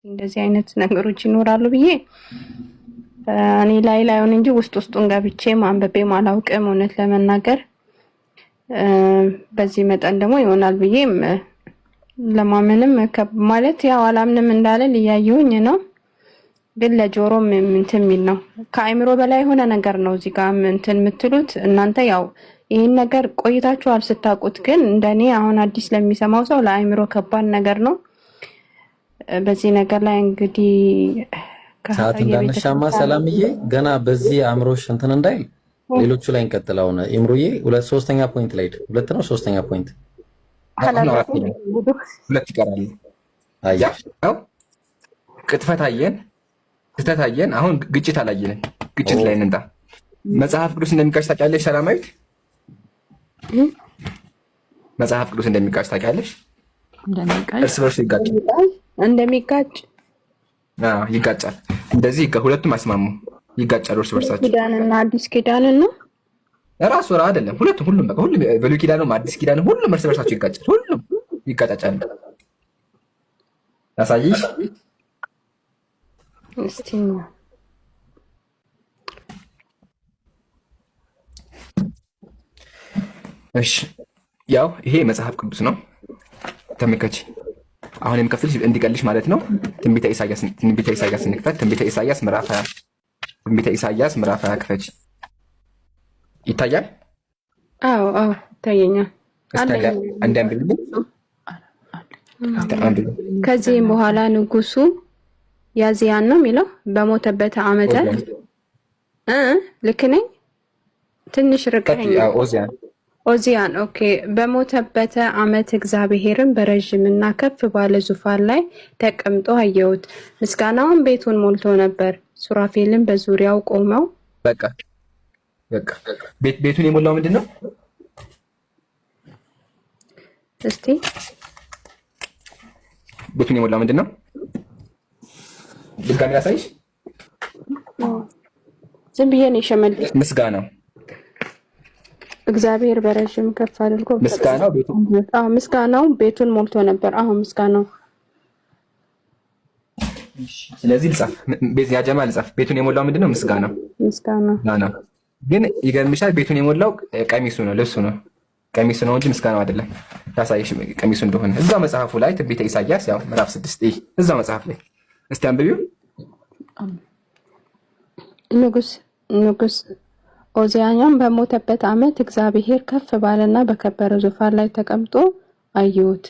እንደዚህ አይነት ነገሮች ይኖራሉ ብዬ እኔ ላይ ላይሆን እንጂ ውስጥ ውስጡን ገብቼ ማንበቤም አላውቅም። እውነት ለመናገር በዚህ መጠን ደግሞ ይሆናል ብዬም ለማመንም ማለት ያው አላምንም እንዳለ እያየሁኝ ነው። ግን ለጆሮም እንትን የሚል ነው፣ ከአእምሮ በላይ የሆነ ነገር ነው። እዚህ ጋር እንትን የምትሉት እናንተ ያው ይህን ነገር ቆይታችኋል ስታውቁት፣ ግን እንደኔ አሁን አዲስ ለሚሰማው ሰው ለአእምሮ ከባድ ነገር ነው። በዚህ ነገር ላይ እንግዲህ ሰዓት እንዳነሻማ ሰላምዬ፣ ገና በዚህ አእምሮሽ እንትን እንዳይል ሌሎቹ ላይ እንቀጥል። አሁን ኢምሩዬ ሁለት ሶስተኛ point ላይ ሁለት ነው ሶስተኛ point ሁለት ይቀራሉ። ያው ቅጥፈት አየን፣ ስህተት አየን። አሁን ግጭት አላየንም። ግጭት ላይ እንምጣ። መጽሐፍ ቅዱስ እንደሚጋጭ ታውቂያለሽ ሰላማዊት? መጽሐፍ ቅዱስ እንደሚጋጭ ታውቂያለሽ? እርስ በርሱ ይጋጫል። እንደሚጋጭ ይጋጫል። እንደዚህ ሁለቱም አይስማሙ፣ ይጋጫሉ እርስ በርሳቸው። ኪዳንና አዲስ ኪዳን ነው ራሱ አይደለም። ሁለቱም ሁሉም በቃ ሁሉም ብሉይ ኪዳንም አዲስ ኪዳንም ሁሉም እርስ በርሳቸው ይጋጫል። ሁሉም ይጋጫጫሉ። ላሳይሽ እስቲ። እሺ ያው ይሄ መጽሐፍ ቅዱስ ነው። ተመልከች። አሁን የምከፍትልሽ እንዲቀልሽ ማለት ነው። ትንቢተ ኢሳያስ ትንቢተ ኢሳያስ እንክፈት። ትንቢተ ኢሳያስ ምዕራፍ 20 ትንቢተ ኢሳያስ ምዕራፍ 20 ክፈች። ይታያል? አዎ አዎ ይታየኛል። ከዚህም በኋላ ንጉሱ ያዚያን ነው የሚለው በሞተበት ዓመተ ልክ ነኝ? ትንሽ ርቀኸኝ። ኦዚያን okay። በሞተበት ዓመት እግዚአብሔርን በረዥምና ከፍ ባለ ዙፋን ላይ ተቀምጦ አየሁት። ምስጋናውን ቤቱን ሞልቶ ነበር። ሱራፌልን በዙሪያው ቆመው። በቃ በቃ ቤቱን የሞላው ምንድን ነው? እስቲ ቤቱን የሞላው ምንድን ነው? ድጋሚ ላሳይሽ። ዝም ብዬ ነው የሸመልኩት። ምስጋናው እግዚአብሔር በረዥም ከፍ አድርጎ ምስጋናው ቤቱን ሞልቶ ነበር። አሁን ምስጋናው ስለዚህ ልጻፍ፣ ያጀማ ልጻፍ። ቤቱን የሞላው ምንድነው? ምስጋናው። ምስጋናው ግን ይገርምሻል፣ ቤቱን የሞላው ቀሚሱ ነው፣ ልብሱ ነው፣ ቀሚሱ ነው እንጂ ምስጋናው አይደለም። ላሳይሽ ቀሚሱ እንደሆነ እዛው መጽሐፉ ላይ ትንቢተ ኢሳያስ ያው ምዕራፍ 6 እዛው መጽሐፍ ላይ እስቲ አንብቢው። ንጉስ ኦዚያኛም በሞተበት ዓመት እግዚአብሔር ከፍ ባለና በከበረ ዙፋን ላይ ተቀምጦ አየሁት።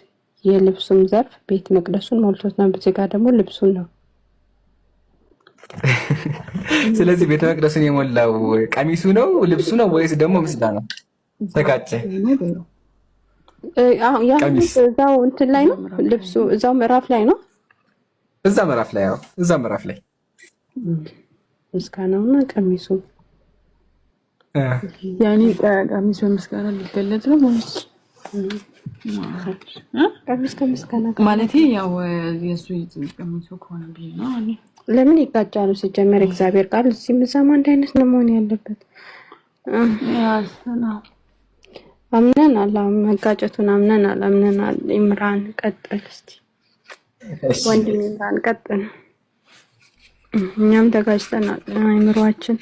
የልብሱም ዘርፍ ቤተ መቅደሱን ሞልቶት ነው። እዚህ ጋር ደግሞ ልብሱን ነው። ስለዚህ ቤተ መቅደሱን የሞላው ቀሚሱ ነው ልብሱ ነው ወይስ ደግሞ ምስጋና ነው? ተጋጨ። እዛው እንትን ላይ ነው ልብሱ፣ እዛው ምዕራፍ ላይ ነው። እዛ ምዕራፍ ላይ ያው እዛ ምዕራፍ ላይ ምስጋናውና ቀሚሱ ያኔ ቀሚስ በምስጋና ሊገለጽ ነው ወይስ ቀሚስ ከምስጋና ማለት ያው የእሱ ቀሚሱ ከሆነ ብዬ ነው። ለምን ይጋጫሉ? ሲጀመር እግዚአብሔር ቃል እዚህም እዛም አንድ አይነት ነው መሆን ያለበት። አምነናል፣ መጋጨቱን አምነናል፣ አምነናል። ኢምራን ቀጥል እስቲ ወንድም ኢምራን ቀጥል። እኛም ተጋጭተናል አይምሯችን።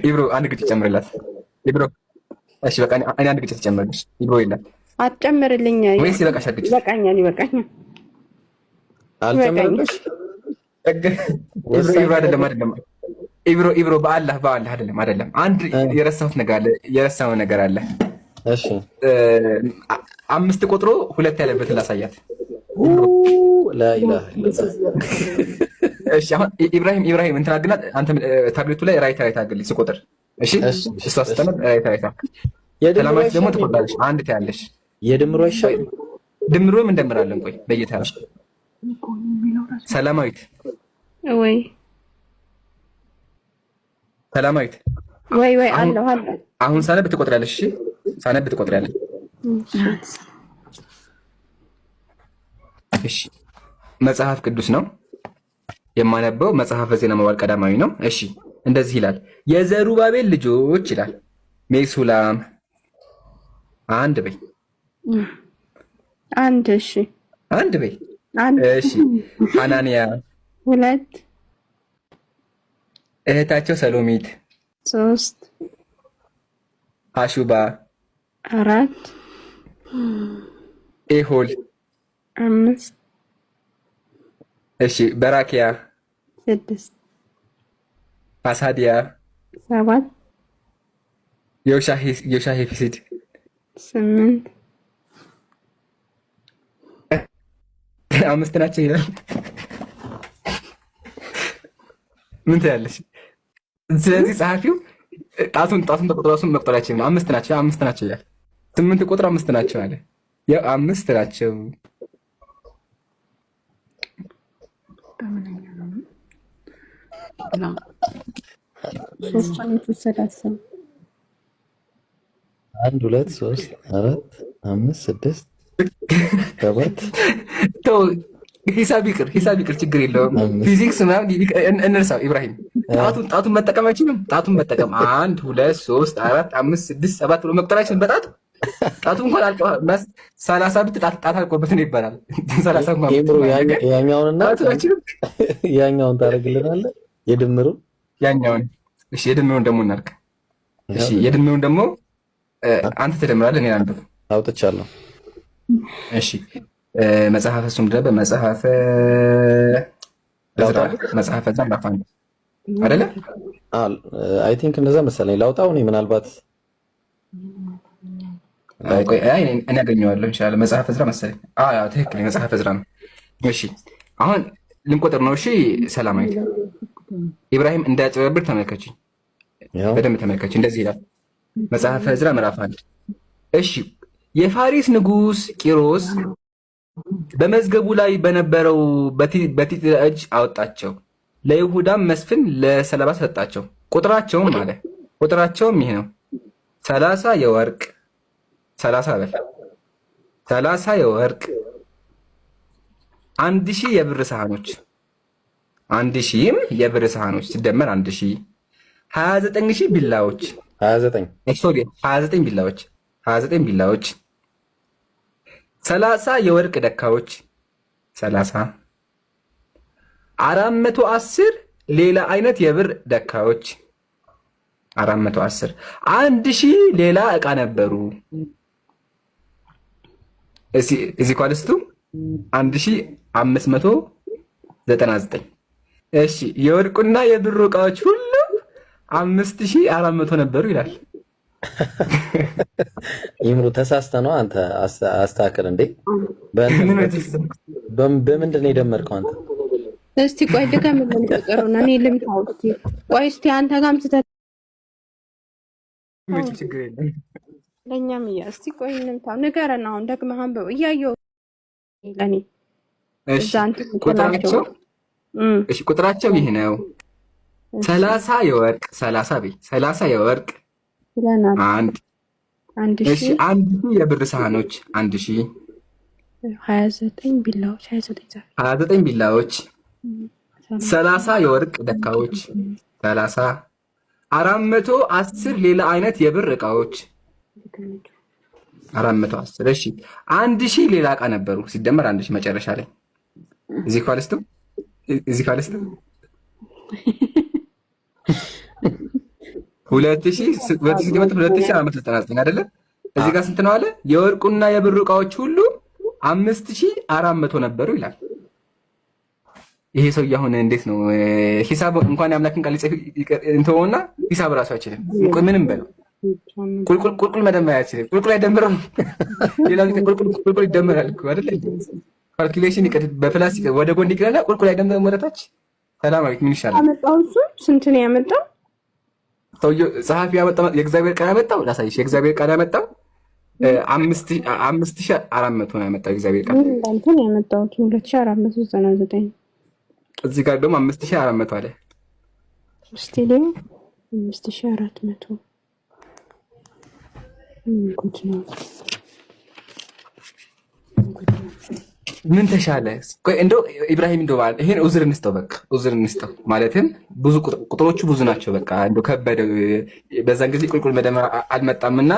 ኢብሮ አንድ ግጭት ጨምርላት ኢብሮ። እሺ በቃ እኔ አንድ ግጭት ጨምርልሽ ኢብሮ። የለም አትጨምርልኝ ወይስ ይበቃሻል? ግጭት ይበቃኛል፣ ይበቃኛል። አልጨምርልሽ ኢብሮ። አይደለም አይደለም ኢብሮ ኢብሮ፣ በአላህ በአላህ አይደለም አይደለም። አንድ የረሳሁት ነገር አለ፣ የረሳው ነገር አለ። እሺ 5 ቆጥሮ 2 ያለበትን ላሳያት። ላኢላሃ ኢለላህ። እሺ አሁን ኢብራሂም ኢብራሂም እንትን አድርግና አንተ ታብሌቱ ላይ right right አድርግልኝ ስቆጥር። እሺ እሷ ስትተመር right right። ሰላማዊት ደግሞ ትቆጥራለሽ፣ አንድ ትያለሽ። የድምሩ አይሻልም? ድምሩም እንደምራለን። ቆይ በየተራ ሰላማዊት ወይ ሰላማዊት ወይ ወይ አለሁ አለሁ። አሁን ሳነብ ትቆጥሪያለሽ። እሺ ሳነብ ትቆጥሪያለሽ። እሺ መጽሐፍ ቅዱስ ነው የማነበው። መጽሐፈ ዜና መዋዕል ቀዳማዊ ነው። እሺ እንደዚህ ይላል፣ የዘሩባቤል ልጆች ይላል። ሜሱላም አንድ በይ አንድ። እሺ አንድ በይ። አንድ። እሺ፣ ሐናንያ። ሁለት። እህታቸው ሰሎሚት። ሶስት። አሹባ። አራት። ኤሆል። አምስት። እሺ፣ በራኪያ። ስድስት። አሳዲያ። ሰባት። ዮሻሄፊሲድ። ስምንት። አምስት ናቸው ይላል። ምን ትያለሽ? ስለዚህ ጸሐፊው ጣቱን ተቆጥሮ ራሱን መቁጠር አይችልም። አምስት ናቸው፣ አምስት ናቸው ይላል። ስምንት ቁጥር አምስት ናቸው አለ። ያው አምስት ናቸው። በምንኛ ነው ብላ። ሶስቱን የተወሰደ አስብ። አንድ፣ ሁለት፣ ሶስት፣ አራት፣ አምስት፣ ስድስት፣ ሰባት። ተው፣ ሂሳብ ይቅር፣ ሂሳብ ይቅር፣ ችግር የለውም። አምስት። ፊዚክስ ምናምን እንርሳው። ኢብራሂም ጣቱን መጠቀም አይችልም። ጣቱን መጠቀም አንድ፣ ሁለት፣ ሶስት፣ አራት፣ አምስት፣ ስድስት፣ ሰባት ብሎ መቁጠር አይችልም። በጣቱ ጣቱ እንኳን 30 ብት ጣት አልቆበት ነው ይባላል። 30 እንኳን ኢምሩ ብት ማለት ያኛውንና ጣቱን አይችልም። ያኛውን ታደርግልናለህ? የድምሩ። ያኛውን፣ እሺ፣ የድምሩን ደግሞ እናድርግ። እሺ፣ የድምሩን ደግሞ አንተ ትደምራለህ፣ እኔ ላንብብ። አውጥቻለሁ። እሺ፣ መጽሐፈ እሱ ምንድን ነበር? መጽሐፈ ዕዝራ። መጽሐፈ ዕዝራ ምዕራፍ 1 አይደለ? I think እንደዛ መሰለኝ። ላውጣው እኔ ምናልባት። አይ ቆይ፣ አይ እኔ አገኘዋለሁ ኢንሻአላህ። መጽሐፈ ዕዝራ መሰለኝ። አዎ ትክክል፣ መጽሐፈ ዕዝራ ነው። እሺ፣ አሁን ልንቆጥር ነው። እሺ ሰላማዊት፣ ኢብራሂም እንዳያጭበረብር ተመልከቺ፣ ያው በደንብ ተመልከቺ። እንደዚህ ይላል መጽሐፈ ዕዝራ ምዕራፍ 1። እሺ፣ የፋሪስ ንጉስ ቂሮስ በመዝገቡ ላይ በነበረው በቲጥራ እጅ አወጣቸው፣ ለይሁዳም መስፍን ለሰለባ ሰጣቸው። ቁጥራቸውም አለ፣ ቁጥራቸውም ይህ ነው፣ 30 የወርቅ፣ 30 በል፣ 30 የወርቅ፣ 1000 የብር ሳህኖች፣ 1000ም የብር ሳህኖች ሲደመር 1000፣ 29,000 ቢላዎች። 29። Sorry፣ 29 ቢላዎች፣ 29 ቢላዎች፣ 30 የወርቅ ደካዎች፣ 30፣ 410 ሌላ አይነት የብር ደካዎች፣ 410፣ 1000 ሌላ ዕቃ ነበሩ። Is equals to 1599። እሺ፣ የወርቁና የብሩ ዕቃዎች ሁሉ 5400 ነበሩ ይላል። ኢምሩ ተሳስተ ነው አንተ፣ አስተካክል እንዴ። በምንድን ነው የደመርከው አንተ? እስቲ ቆይ ድገምልን ቁጥሩን፣ እኔ ልምታው። እስቲ ቆይ፣ እስቲ አንተ ጋርም ስህተት ችግር የለም። ለእኛም እያ እስቲ ቆይ እንምታው፣ ንገረን። አሁን ደግመህ አንብበው እያየሁ ለእኔ እሺ እዛ እንትን ቁጥራቸው እሺ፣ ቁጥራቸው ይህ ነው። 30 የወርቅ፣ 30 በይ፣ 30 የወርቅ ብለናል። አንድ አንድ እሺ ሺህ 1000 የብር ሳህኖች፣ 1000። 29 ቢላዎች፣ 29 ዛፍ። 29 ቢላዎች፣ 30 የወርቅ ደካዎች፣ 30፣ 410 ሌላ አይነት የብር ዕቃዎች፣ 410። እሺ፣ 1000 ሌላ ዕቃ ነበሩ፣ ሲደመር 1000 መጨረሻ ላይ is equals to 2000፣ 2000 ሲደመር 2499 አይደለ? እዚህ ጋር ስንት ነው አለ? የወርቁና የብሩ ዕቃዎች ሁሉ 5400 ነበሩ ይላል። ይሄ ሰውዬ አሁን እንዴት ነው ሂሳብ እንኳን የአምላክን ቃል ሊጽፍ እንተወውና ሂሳብ እራሱ አይችልም። ምንም በለው ቁልቁል ቁልቁል መደመር አይችልም። ቁልቁል አይደምረውም። ሌላ ቁልቁል ቁልቁል ይደመራል እኮ አይደለ? Calculation ይቅር፣ በ plus ይቅር፣ ወደ ጎን ይቅርና ቁልቁል አይደምርም ወደ ታች። ሰላማዊት ምን ይሻላል? ያመጣው እሱ ስንት ነው ያመጣው? ሰውዬው ጸሐፊ ያመጣው፣ የእግዚአብሔር ቃል ያመጣው ላሳይሽ። የእግዚአብሔር ቃል ያመጣው 5400 ነው ያመጣው የእግዚአብሔር ቃል። እንዳንተን ያመጣሁት 2499። እዚህ ጋር ደግሞ 5400 አለ። እስቲ 5400፣ ጉድ ነው፣ ጉድ ነው። ምን ተሻለ? ቆይ እንደው ኢብራሂም እንደው ማለት ይሄን ኡዝር እንስጠው፣ በቃ ኡዝር እንስጠው። ማለትም ብዙ ቁጥሮቹ ብዙ ናቸው። በቃ እንደው ከበደ። በዛን ጊዜ ቁልቁል መደመር አልመጣምና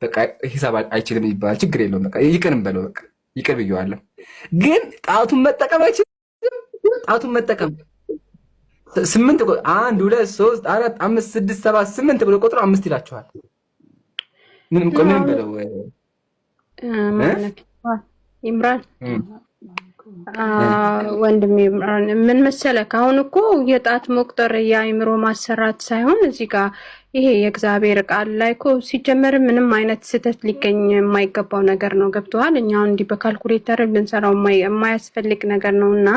በቃ ሂሳብ አይችልም ይባላል። ችግር የለውም። በቃ ይቅርም በለው በቃ። ይቅር ብየዋለሁ። ግን ጣቱን መጠቀም አይችልም። ጣቱን መጠቀም ስምንት፣ አንድ፣ ሁለት፣ ሶስት፣ አራት፣ አምስት፣ ስድስት፣ ሰባት፣ ስምንት ብሎ ቆጥሮ አምስት ይላችኋል። ምንም ምንም በለው። ኢምራን፣ ወንድሜ ኢምራን፣ ምን መሰለህ፣ አሁን እኮ የጣት መቁጠር የአእምሮ ማሰራት ሳይሆን እዚህ ጋር ይሄ የእግዚአብሔር ቃል ላይ እኮ ሲጀመር ምንም አይነት ስህተት ሊገኝ የማይገባው ነገር ነው። ገብቶሃል? እኛ አሁን እንዲህ በካልኩሌተር ልንሰራው የማያስፈልግ ነገር ነው። እና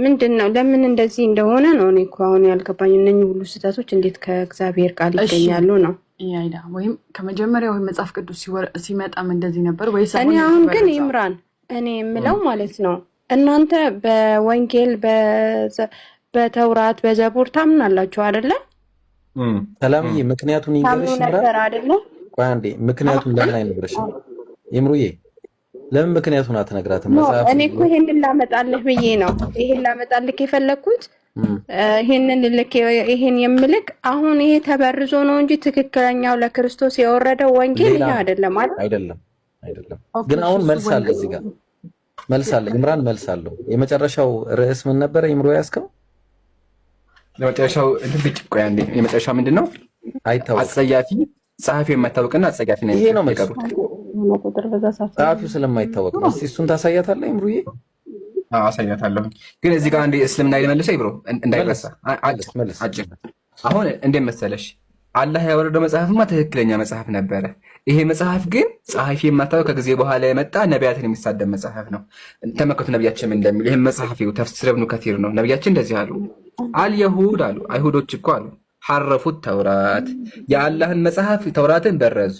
ምንድን ነው፣ ለምን እንደዚህ እንደሆነ ነው እኔ እኮ አሁን ያልገባኝ። እነኚህ ሁሉ ስህተቶች እንዴት ከእግዚአብሔር ቃል ይገኛሉ ነው። አይዳ ወይም ከመጀመሪያ ወይም መጽሐፍ ቅዱስ ሲመጣም እንደዚህ ነበር ወይስ? እኔ አሁን ግን ኢምራን፣ እኔ የምለው ማለት ነው፣ እናንተ በወንጌል፣ በተውራት፣ በዘቡር ታምናላችሁ አይደለ? ሰላምዬ፣ ምክንያቱን ይንገርሽ። ነበር አይደለ? ቆይ አንዴ፣ ምክንያቱን ለምን አይነግርሽም? ይምሩዬ፣ ለምን ምክንያቱን አትነግራትም? እኔ እኮ ይሄንን ላመጣልህ ብዬ ነው። ይሄን ላመጣልህ የፈለግኩት፣ ይሄንን ልልክ፣ ይሄን የምልክ አሁን ይሄ ተበርዞ ነው እንጂ ትክክለኛው ለክርስቶስ የወረደው ወንጌል ይሄ አይደለም አይደል? አይደለም፣ አይደለም። ግን አሁን መልስ አለ፣ እዚህ ጋር መልስ አለ። ኢምራን መልስ አለው። የመጨረሻው ርዕስ ምን ነበረ ኢምሮ ያዝከው? የመጨረሻው እንትን ብጭ፣ ቆይ አንዴ። የመጨረሻው ምንድን ነው? አይታወቅም። አጸያፊ፣ ጸሐፊው የማይታወቅና አጸያፊ ነው። ይሄ ነው መልሱ። ጸሐፊው ስለማይታወቅ ነው። እስኪ እሱን ታሳያታለህ ኢምሩዬ? አሳያታለሁ። ግን እዚህ ጋር አንዴ እስልምና ልመልሰው ይብሮ እንዳይረሳ አጭር። አሁን እንዴት መሰለሽ፣ አላህ ያወረደው መጽሐፍማ ትክክለኛ መጽሐፍ ነበረ። ይሄ መጽሐፍ ግን ጸሐፊ የማታወቅ፣ ከጊዜ በኋላ የመጣ፣ ነቢያትን የሚሳደብ መጽሐፍ ነው። ተመልከቱ ነቢያችን እንደሚሉ። ይህም መጽሐፍ ተፍሲር ኢብኑ ከቲር ነው። ነቢያችን እንደዚህ አሉ። اليهود አሉ፣ አይሁዶች እኮ አሉ፣ حرفوا التوراة፣ የአላህን መጽሐፍ ተውራትን በረዙ።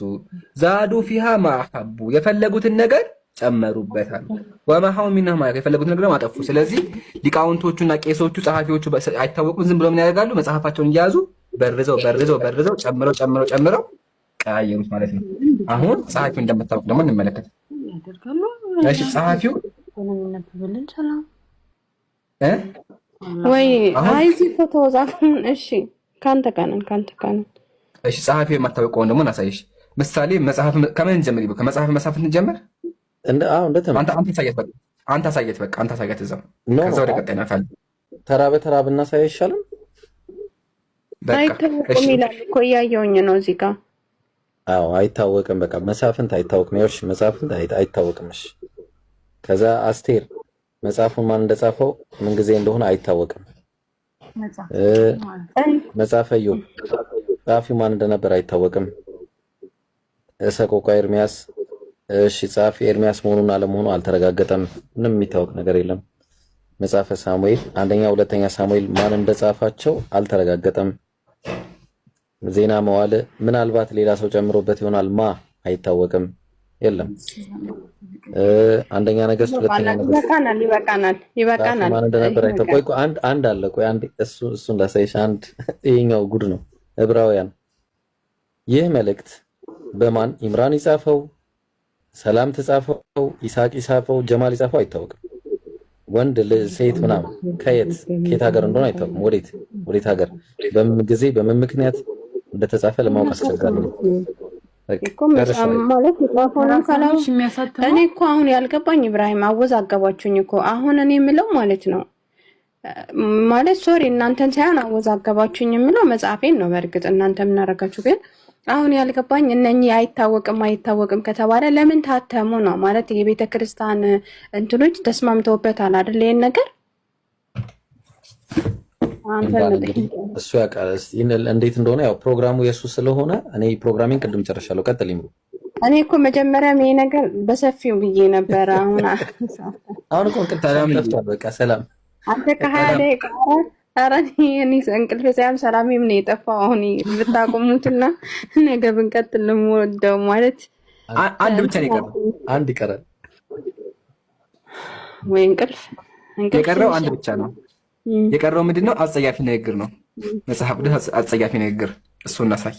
زادوا فيها ما أحبوا፣ የፈለጉትን ነገር ጨመሩበታል። ومحوا منها ما፣ የፈለጉትን ነገር አጠፉ። ስለዚህ ሊቃውንቶቹና ቄሶቹ ጸሐፊዎቹ አይታወቁም። ዝም ብሎ ምን ያደርጋሉ? መጽሐፋቸውን እየያዙ በርዘው በርዘው በርዘው፣ ጨምረው ጨምረው ጨምረው ቀያየሩት ማለት ነው። አሁን ጸሐፊው እንደምታውቅ ደግሞ እንመለከት። እሺ፣ ጸሐፊው ወይ አይ እዚህ እኮ ተወዛፍን። እሺ፣ ከአንተ ጋር ነን፣ ከአንተ ጋር ነን። እሺ፣ ጸሐፊው የማታውቀውን ደግሞ እናሳይሽ። ምሳሌ መጽሐፍ ከምን ጀምር? ከመጽሐፍ መሳፍንት እንጀምር። አንተ አሳያት በቃ፣ አንተ አሳያት በቃ፣ አንተ አሳያት እዛው። ከዛ ወደ ቀጣይ እናልፋለን። ተራ በተራ ብናሳይ አይሻልም? አይታወቅም ይላል እኮ፣ እያየሁኝ ነው እዚህ ጋር። አዎ፣ አይታወቅም። በቃ መሳፍንት አይታወቅም። ይኸውልሽ፣ መሳፍንት አይታወቅም። እሺ፣ ከዛ አስቴር መጽሐፉን ማን እንደጻፈው ምን ጊዜ እንደሆነ አይታወቅም። መጽሐፈ ኢዮብ ጸሐፊው ማን እንደነበር አይታወቅም። ሰቆቃ ኤርሚያስ፣ እሺ፣ ጸሐፊ ኤርሚያስ መሆኑን አለመሆኑ አልተረጋገጠም። ምንም የሚታወቅ ነገር የለም። መጽሐፈ ሳሙኤል፣ አንደኛ፣ ሁለተኛ ሳሙኤል ማን እንደጻፋቸው አልተረጋገጠም። ዜና መዋዕል ምናልባት ሌላ ሰው ጨምሮበት ይሆናል፣ ማ አይታወቅም። የለም። አንደኛ ነገስት፣ ሁለተኛ ነገስት ይበቃናል፣ ይበቃናል፣ ይበቃናል። ማን እንደነበር አይታወቅም። ቆይ ቆይ፣ አንድ አንድ አለ። ቆይ አንድ፣ እሱ እንዳሳይሽ አንድ፣ ይሄኛው ጉድ ነው። ዕብራውያን ይህ መልእክት በማን ኢምራን ይጻፈው፣ ሰላም ተጻፈው፣ ይስሐቅ ይጻፈው፣ ጀማል ይጻፈው አይታወቅም። ወንድ ሴት ምናምን ከየት ከየት ሀገር እንደሆነ አይታወቅም። ወዴት ወዴት ሀገር፣ በምን ጊዜ፣ በምን ምክንያት እንደተጻፈ ለማወቅ አስቸጋሪ ነው። ማለት የጻፈውንም እኔ እኮ አሁን ያልገባኝ፣ ኢብራሂም፣ አወዛገባችሁኝ እኮ። አሁን እኔ የምለው ማለት ነው፣ ማለት sorry፣ እናንተን ሳይሆን አወዛገባችሁኝ የምለው መጽሐፌን ነው። በእርግጥ እናንተ የምናደርጋችሁ ግን አሁን ያልገባኝ እነኚህ አይታወቅም አይታወቅም ከተባለ ለምን ታተሙ ነው። ማለት የቤተ ክርስቲያን እንትኖች ተስማምተውበታል አይደል? ይሄን ነገር እንግዲህ እሱ ያውቃል እንዴት እንደሆነ። ያው ፕሮግራሙ የእሱ ስለሆነ እኔ ፕሮግራሜን ቅድም ጨርሻለሁ። ቀጥል ይምሩ። እኔ እኮ መጀመሪያም ይሄ ነገር በሰፊው ብዬ ነበረ። አሁን አሁን እኮ እንቅልፍ ጠፍቷል። በቃ ሰላም። አንተ ከ20 ደቂቃ፣ ኧረ እኔ እንቅልፌ ሳይሆን ሰላሜም ነው የጠፋው። አሁን ብታቆሙትና ነገ ብንቀጥል ነው የምወደው ማለት። አንድ ብቻ ነው የቀረው። አንድ ይቀራል። ወይ እንቅልፍ። የቀረው አንድ ብቻ ነው። የቀረው ምንድን ነው? አጸያፊ ንግግር ነው። መጽሐፍ ቅዱስ አጸያፊ ንግግር፣ እሱ እናሳይ።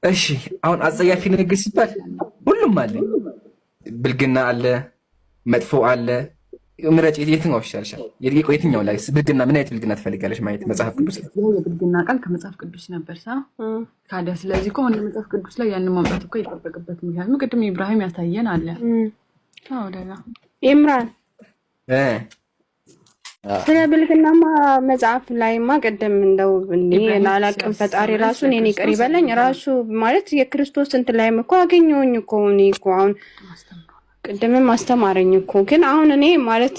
እሺ፣ አሁን አጸያፊ ንግግር ሲባል ሁሉም አለ። ብልግና አለ፣ መጥፎ አለ። ምረጭ፣ የትኛው ይሻልሻል? የትኛው ላይ ብልግና? ምን አይነት ብልግና ትፈልጋለች ማየት መጽሐፍ ቅዱስ ላይ? የብልግና ቃል ከመጽሐፍ ቅዱስ ነበር ሳ ካዲያ። ስለዚህ እኮ አሁን መጽሐፍ ቅዱስ ላይ ያንን ማምጣት እኮ አይጠበቅበትም። ምክንያቱም ቅድም ኢብራሂም ያሳየን አለ። አዎ ደህና። ኢምራን፣ እ ስለ ብልግናማ መጽሐፍ ላይማ ቅድም እንደው እኔ ኢብራሂም አላቅም። ፈጣሪ ሲያስተምረን ራሱ ስለ እኔን ይቅር ክርስቶስ ይበለኝ። አይደለም ራሱ ማለት የክርስቶስ እንትን ላይም እኮ አገኘሁኝ እኮ እኔ እኮ አሁን አስተምሯል። ቅድምም አስተማረኝ እኮ። ግን አሁን እኔ ማለት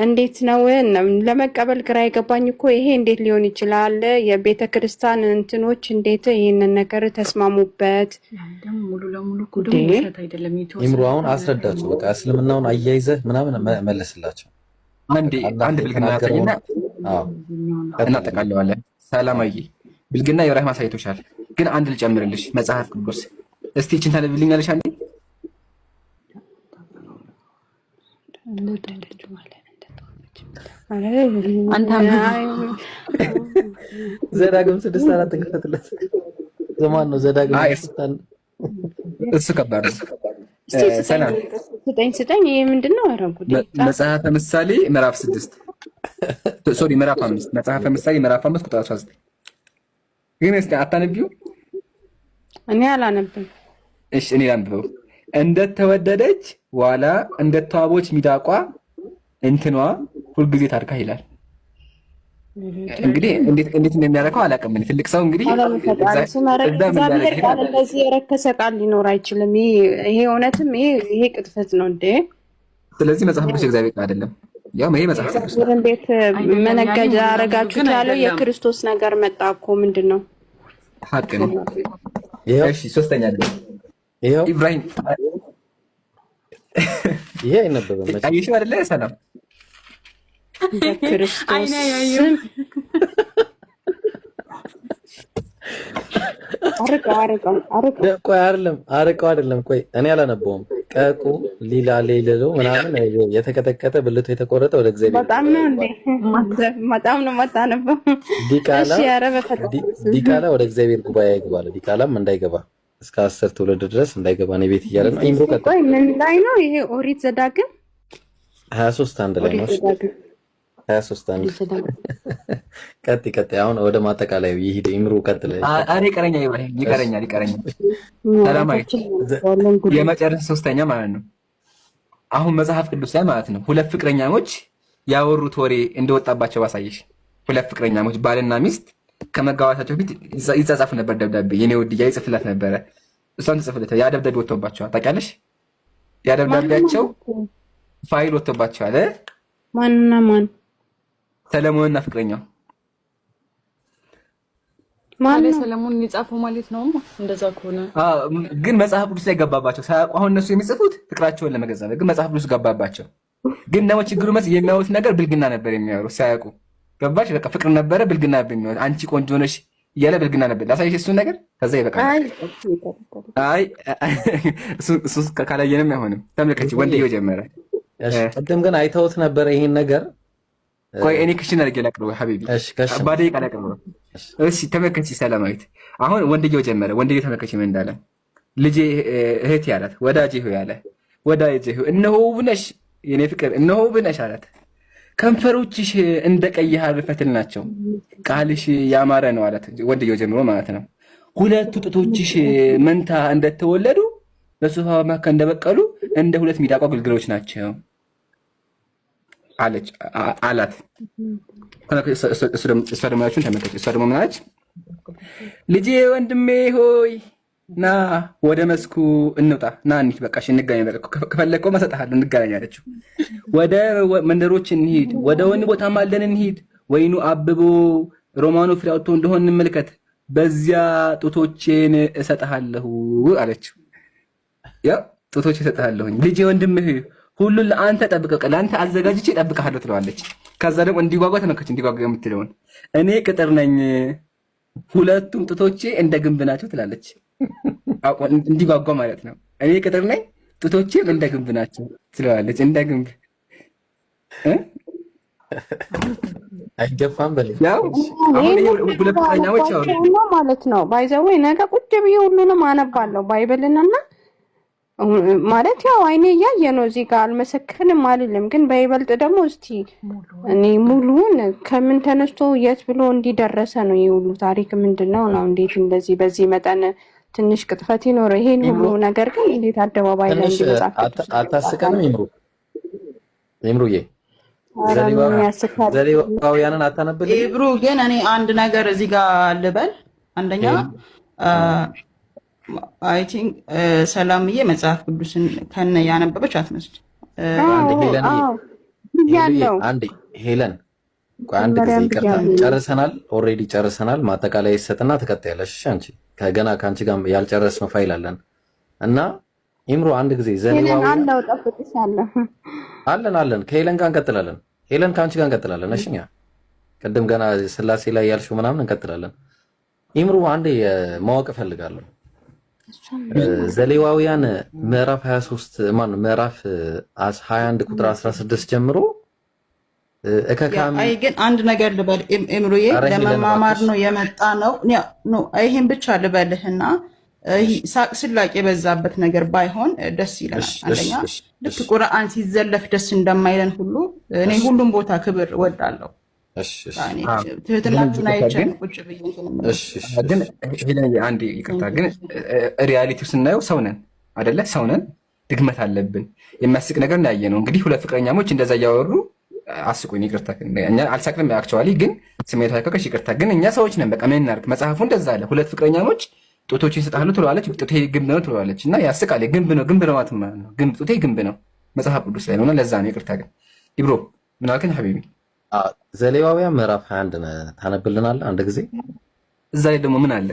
እንዴት ነው ለመቀበል ግራ የገባኝ እኮ፣ ይሄ እንዴት ሊሆን ይችላል? የቤተ ክርስቲያን እንትኖች እንዴት ይህንን ነገር ተስማሙበት? ያን ደግሞ ሙሉ ለሙሉ እኮ እንዴ! ደግሞ ውሸት አይደለም። ኢምሮ የተወሰነ አሁን አስረዳቸው። በቃ እስልምናውን አያይዘህ ምናምን መልስላቸው። አንድ አላህ አንድ ብልግና የተናገረውን ያሳይና አዎ፣ ቀጥል። እናጠቃለዋለን። ሰላማዊ ብልግና ኢብራሂም አሳይቶሻል። ግን አንድ ልጨምርልሽ፣ መጽሐፍ ቅዱስ እስቲ ይችን ታነብልኛለሽ አንዴ? አንተ ዘዳግም 6:4 ክፈትለት። ዘማን ነው ዘዳግም አይ 6:1። እሱ ከባድ ነው። እስቲ ስጠኝ። ሰላም። ስጠኝ ስጠኝ። ይሄ ምንድን ነው? ኧረ ጉዴ! መጽሐፈ ምሳሌ ምዕራፍ 6፣ sorry፣ ምዕራፍ 5፣ መጽሐፈ ምሳሌ ምዕራፍ 5 ቁጥር 19። ግን እስቲ አታነቢው? እኔ አላነብም። እሺ እኔ ላንብበው። እንደተወደደች ዋላ እንደተዋቦች ሚዳቋ እንትኗ ሁልጊዜ ታርካህ ይላል። እንግዲህ እንዴት እንዴት እንደሚያደርገው አላውቅም። እኔ ትልቅ ሰው እንግዲህ ኧረ በፈጣሪ ስም፣ ኧረ እዛ ምን እግዚአብሔር እንዳደረገ ቃል እንደዚህ የረከሰ ቃል ሊኖር አይችልም። ይሄ እውነትም ይሄ ቅጥፈት ነው እንዴ! ስለዚህ መጽሐፍ ቅዱስ የእግዚአብሔር ቃል አይደለም። ያው ይሄ መጽሐፍ ቅዱስ ነው። እግዚአብሔርን ቤት አይደለም ያኔ መነገጃ ሙሉ ለሙሉ አረጋችሁት ግን ያለው አይደለም። የክርስቶስ ነገር መጣ እኮ፣ ምንድን ነው? ሀቅ ነው። ይኸው። እሺ ሶስተኛ አለ። ይኸው። ኢብራሂም። ይሄ አይነበብም መቼም። አየሽው አይደለ? ሰላም። በክርስቶስ አይኔ ያየው ስም፣ አርቀው አርቀው አርቀው። ቆይ አይደለም፣ አርቀው አይደለም። ቆይ እኔ አላነበውም። ቀቁ ሊላ ሌልሎ ምናምን የተቀጠቀጠ ብልቱ የተቆረጠ ወደ እግዚአብሔር በጣም ነው እንዴ? በጣም ነው የማታነበው። ዲቃላ። እሺ፣ ኧረ በፈጣሪ ስም። ዲቃላ ወደ እግዚአብሔር ጉባኤ አይግባ አለ። ዲቃላም እንዳይገባ እስከ 10 ትውልድ ድረስ እንዳይገባ ነው ቤት እያለ ነው። ኢምሮ ቀጥል። ቆይ ምን ላይ ነው ይሄ? ኦሪት ዘዳግም። 23:1 ላይ ኦሪት ነው። ዘዳግም። 23:1። ኦሪት ዘዳግም። ቀጥ ቀጥ፣ አሁን ወደ ማጠቃለያው ይሂድ። ኢምሮ ቀጥል። አሬ ይቀረኛል፣ ኢብራሂም ይቀረኛል፣ ይቀረኛል። ሰላማዊ ታችን ያለን ጉድ። የመጨረሻ ሶስተኛ ማለት ነው። አሁን መጽሐፍ ቅዱስ ላይ ማለት ነው ሁለት ፍቅረኛሞች ያወሩት ወሬ እንደወጣባቸው ባሳየሽ። ሁለት ፍቅረኛሞች ባልና ሚስት ከመጋባታቸው በፊት ይጻጻፉ ነበር ደብዳቤ። የኔ ውድ እያለ ይጽፍላት ነበረ፣ እሷን ትጽፍለት። ያ ደብዳቤ ወጥቶባቸዋል። ታውቂያለሽ? ያ ደብዳቤያቸው ፋይል ወጥቶባቸዋል። ማንና ማን? ሰለሞንና ፍቅረኛው። ማን ታዲያ ነው? ሰለሞን የጻፈው ማለት ነው እንደዛ ከሆነ። አዎ፣ ግን መጽሐፍ ቅዱስ ላይ ገባባቸው ሳያውቁ። አሁን እነሱ የሚጽፉት ፍቅራቸውን ለመገንዘብ ነው፣ ግን መጽሐፍ ቅዱስ ገባባቸው። ግን ደግሞ ችግሩ የሚያወሩት ነገር ብልግና ነበር የሚያወሩት ሳያውቁ። ገባሽ? በቃ ፍቅር ነበረ፣ ብልግና ነበር የሚያወሩት። አንቺ ቆንጆ ነሽ እያለ ብልግና ነበር። ላሳይሽ እሱን ነገር፣ ከዛ ይበቃል። አይ። አይ እሱ ካላየንም አይሆንም። ተመልከች፣ ወንድየው ጀመረ። እሺ፣ ቅድም ግን አይተውት ነበረ ይሄን ነገር። ቆይ እኔ ክሽን አድርጌ ላቅርበው حبيبي። እሺ ከሽን። ባደቂቃ ላቅርበው። እሺ ተመልከች ሰላማዊት፣ አሁን ወንድየው ጀመረ። ወንድየው ተመልከች ምን እንዳለ። ልጄ እህቴ አላት፣ ወዳጄ ሆይ አለ፣ ወዳጄ ሆይ እነሆ ውብ ነሽ፣ የኔ ፍቅር እነሆ ውብ ነሽ አላት። ከንፈሮችሽ እንደ ቀይ ሐር ፈትል ናቸው፣ ቃልሽ ያማረ ነው አላት። ወንድየው ጀምሮ ማለት ነው። ሁለቱ ጡቶችሽ መንታ እንደተወለዱ በሶፋ መካከል እንደበቀሉ እንደ ሁለት ሚዳቋ ግልገሎች ናቸው አለች አላት። እሷ ደግሞ ያለችውን ተመልከች። እሷ ደግሞ ምን አለች? ልጄ ወንድሜ ሆይ ና ወደ መስኩ እንውጣ፣ ና እንሂድ፣ በቃ እሺ እንገናኝ፣ በቃ ከፈለግከው እሰጥሃለሁ፣ እንገናኝ አለችው። ወደ መንደሮች እንሂድ፣ ወደ ወይን ቦታም አለን እንሂድ፣ ወይኑ አብቦ ሮማኑ ፍሬ አውጥቶ እንደሆን እንመልከት፣ በዚያ ጡቶቼን እሰጥሃለሁ አለችው። ያው ጡቶቼ እሰጥሃለሁኝ ልጄ ወንድምህ ሁሉን ለአንተ ጠብቀ ለአንተ አዘጋጅቼ እጠብቅሃለሁ ትለዋለች። ከዛ ደግሞ እንዲጓጓ ተመልከች፣ እንዲጓጓ የምትለውን እኔ ቅጥር ነኝ ሁለቱም ጡቶቼ እንደ ግንብ ናቸው ትላለች። እንዲጓጓ ማለት ነው። እኔ ቅጥር ነኝ ጡቶቼም እንደ ግንብ ናቸው ትለዋለች። እንደ ግንብ እ? አይገፋም በል። ያው አሁን ይሄ ሁለት ፍቅረኛሞች ያወሩ ነው ማለት ነው። By the way ነገ ቁጭ ብዬ ሁሉንም አነባለሁ Bible ንና ማለት ያው አይኔ እያየ ነው። እዚህ ጋር አልመሰክርንም አልልም፣ ግን በይበልጥ ደግሞ እስቲ እኔ ሙሉውን ከምን ተነስቶ የት ብሎ እንዲደረሰ ነው ይህ ሁሉ ታሪክ ምንድን ነው ነው? እንዴት እንደዚህ በዚህ መጠን ትንሽ ቅጥፈት ይኖረ ይሄን ኢምሮ ሁሉ ነገር ግን እንዴት አደባባይ ላይ ትንሽ እንዲህ መጽሐፍ ቅዱስ ላይ አታስቀንም? ይጻፋል? ኢምሩ ኢምሩዬ ኧረ ምን ያስቃል? ዘሌዋውያንን አታነብልኝ? ኢብሩ ግን እኔ አንድ ነገር እዚህ ጋር ልበል። አንደኛ I think ሰላምዬ መጽሐፍ ቅዱስን ከነ ያነበበች አትመስልም። አንድ አዎ ሄለንዬ፣ አዎ ሄሉዬ ብያለሁ፣ አንዴ ሄለን ቆይ አንድ ጊዜ መጀመሪያም ይቅርታ፣ ብያለሁ። ጨርሰናል። Already ጨርሰናል። ማጠቃለያ ይሰጥና ትቀጥያለሽ። እሺ አንቺ ከገና ከአንቺ ጋር ያልጨረስነው ፋይል አለን እና ኢምሮ አንድ ጊዜ ሄለን ዘሌዋውያን አለው ጠብቅሻለሁ። አለን አለን ከሄለን ጋር እንቀጥላለን። ሄለን ከአንቺ ጋር እንቀጥላለን። እሺ እኛ ቅድም ገና ስላሴ ላይ ያልሽው ምናምን እንቀጥላለን። ኢምሩ አንዴ ማወቅ እፈልጋለሁ። እሷም ዘሌዋውያን ምዕራፍ 23 ማነው ምዕራፍ 21 ቁጥር 16 ጀምሮ ያ እከካም አይ ግን አንድ ነገር ልበል ኢምሩዬ፣ ኧረ ሄለን ለመማማር እባክሽ ነው የመጣ ነው። No ይሄን ብቻ ልበልህና እሺ ሳቅ ስላቅ የበዛበት ነገር ባይሆን ደስ ይለናል። እሺ እሺ አንደኛ እሺ ልክ እሺ ቁርአን ሲዘለፍ ደስ እንደማይለን ሁሉ እኔ እሺ ሁሉም ቦታ ክብር እወዳለሁ። እሺ እሺ እኔ ግን ትህትናችሁን ይቅርታ አይቼ ግን ነው ቁጭ ብዬ እንትን የምለው። እሺ እሺ ግን እሺ ሄለን አንድ ይቅርታ ግን reality ው ስናየው ሰው ነን አደለ? ሰው ነን፣ ድክመት አለብን። የሚያስቅ ነገር እንዳየ ነው እንግዲህ ሁለት ፍቅረኛሞች እንደዛ እያወሩ አስቁኝ። ይቅርታ እኛ አልሳቅንም። Actually ግን ስሜቱ አይከከሽ ይቅርታ። ግን እኛ ሰዎች ነን። በቃ ምን እናድርግ? መጽሐፉ እንደዛ አለ። ሁለት ፍቅረኛሞች ጡቶችን ይሰጣሉ ትለዋለች፣ ጡቴ ግንብ ነው ትለዋለች። እና ያስቃል። ግንብ ነው ግንብ ነው ማለት ነው። ግንብ ጡቴ ግንብ ነው መጽሐፍ ቅዱስ ላይ ነውና ለዛ ነው ይቅርታ። ግን ኢብሮ ምን አልከኝ حبيبي? ዘሌዋውያን ምዕራፍ 21 ታነብልናለህ አንድ ጊዜ? እዛ ላይ ደግሞ ምን አለ?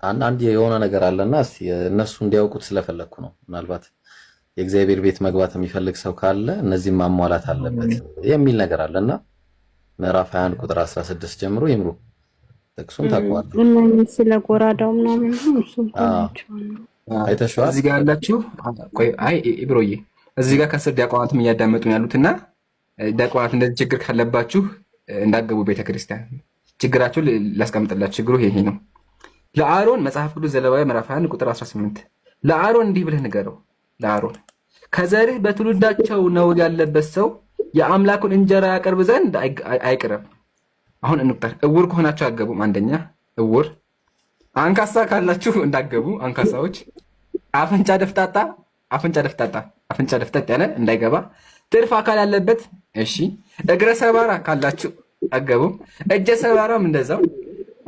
አንድ አንድ የሆነ ነገር አለና እስቲ እነሱ እንዲያውቁት ስለፈለግኩ ነው። ምናልባት የእግዚአብሔር ቤት መግባት የሚፈልግ ሰው ካለ እነዚህም ማሟላት አለበት የሚል ነገር አለና ምዕራፍ 21 ቁጥር 16 ጀምሮ ይምሩ ጥቅሱን ታውቀዋለህ። እነኚህ ስለ ጎራዳው ምናምን ነው እሱ እንኳን አዎ አይቼዋለሁ። አይተሽዋል። እዚህ ጋር ያላችሁ ቆይ፣ አይ ኢብሮዬ፣ እዚህ ጋር ከስር ዲያቆናትም እያዳመጡ ነው ያሉትና ዲያቆናት እንደዚህ ችግር ካለባችሁ እንዳገቡ ቤተክርስቲያን ችግራችሁን ላስቀምጥላችሁ። ችግሩ ይሄ ነው። ለአሮን መጽሐፍ ቅዱስ ዘሌዋውያን ምዕራፍ 21 ቁጥር 18 ለአሮን እንዲህ ብለህ ንገረው። ለአሮን ከዘርህ በትውልዳቸው ነውር ያለበት ሰው የአምላኩን እንጀራ ያቀርብ ዘንድ አይቅረብ። አሁን እንቁጠር። እውር ከሆናችሁ አገቡም። አንደኛ እውር፣ አንካሳ ካላችሁ እንዳገቡ አንካሳዎች፣ አፍንጫ ደፍጣጣ፣ አፍንጫ ደፍጣጣ፣ አፍንጫ ደፍጠጥ ያለ እንዳይገባ፣ ትርፍ አካል ያለበት እሺ፣ እግረ ሰባራ ካላችሁ አገቡ፣ እጀ ሰባራም እንደዛው፣